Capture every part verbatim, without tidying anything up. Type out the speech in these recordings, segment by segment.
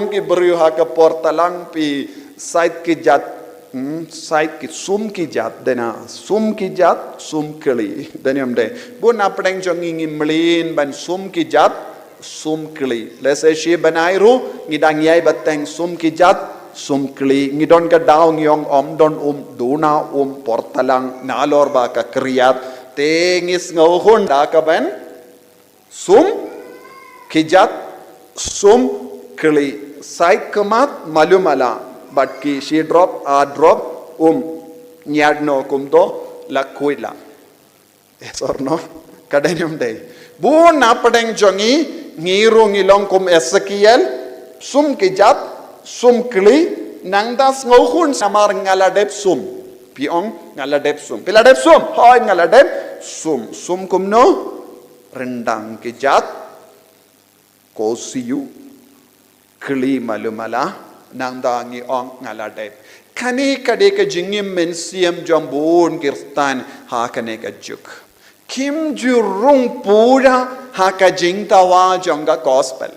ki briew ha ka por talang phi sait ki jat, hmm, sait ki sum ki jat, dena sum ki jat, sum kli, dena em de. Bun na pdeng jong ngi ngi mlien ban sum ki jat, sum kli. Lehse shi bnai ruh ngi dang ïai bteng sum ki jat, sum kli. Ngi don ka daw ngi ong ym don um, duna um por talang nalor ba ka kriat. Te ngi sngew hun da ka ban sum ki jat, sum kli. Sait khmat malu mala bad ki shi drop, ar drop, um, ñiad no kumto la khuid la. Yes or no? Ka dei ne ym dei? Bun na pdeng jong ngi, ngi ruh ngi long kum Esekiel, sum ki jat, sum kli, nangta sngew hun namar nga la dep sum. Phi ong nga la dep sum. Phi la dep sum. Hooid nga la dep sum. Sum kumno? Ryndang ki jat, ko siu, kli malu mala, nangta ngi ong nga la dep. Kane ka dei ka jingim mynsiem jong bun Khristan ha kane ka juk. Kim ju rung pura ha ka jingdawa jong ka gospel.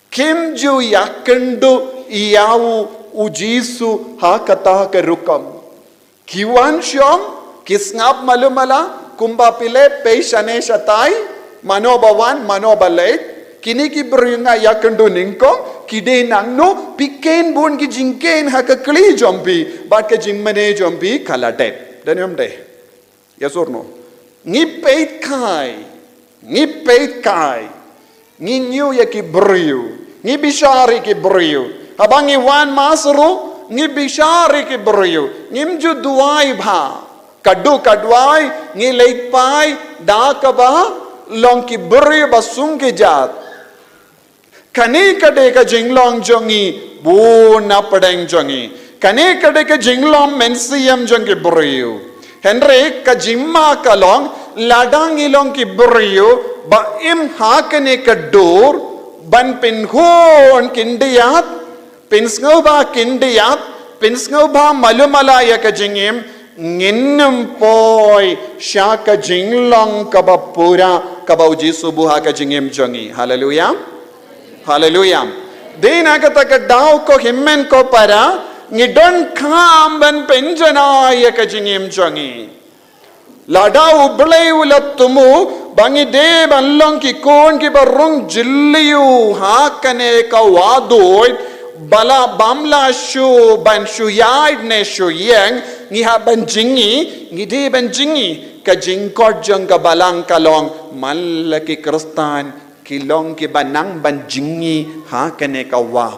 Kim ju ïakynduh ïa u, u Jisu ha kata ka rukom. Ki wan shong, ki sngap malu mala, kumba phi leh phi shane shatai, mano ba wan, mano ba leit, kine ki briew nga ïakynduh nyngkong, ki dei nangno, phi kheiñ bun ki jingkheiñ ha ka kli jong phi, bad ka jingmane jong phi ka la dep. Dei ne ym dei? Yes or no? Ngi peit kai, ngi peit kai, ngi ñiew ïa ki briew, ngi bishar ïa ki briew. Haba ngi wan mass ruh, ngi bishar ïa ki briew. Ngim ju duwai bha. Ka dei ka duwai, ngi leit phai da kaba long ki briew ba sum ki jat. Kane ka dei ka jinglong jong ngi bun na pdeng jong ngi. Kane ka dei ka jinglong mynsiem jong ki briew. Hynrei ka jingma ka long, lada ngi long ki briew ba im ha kane ka dur ban pynhun khyndiat, pynsngewbha khyndiat, pynsngewbha malu mala ïa ka jingim, ngin ym poi sha ka jinglong kaba pura kaba u Jisu buh ha ka jingim jong ngi. Haleluya. Haleluya. Dei na kata ka daw ko hynmen ko para, ngi donkam ban pynjanai ïa ka jingim jong ngi. Lada U Blei u la thmu ba ngi dei ban long ki khun kiba rung jylliew ha kane ka wahduid, ba la bym lah shuh ban shu ïaid ne shu ïeng, ngi hap ban jngi, ngi dei ban jngi. Ka jingkhot jong ka Balang ka long, man la ki Khristan ki long kiba nang ban jngi ha kane ka wah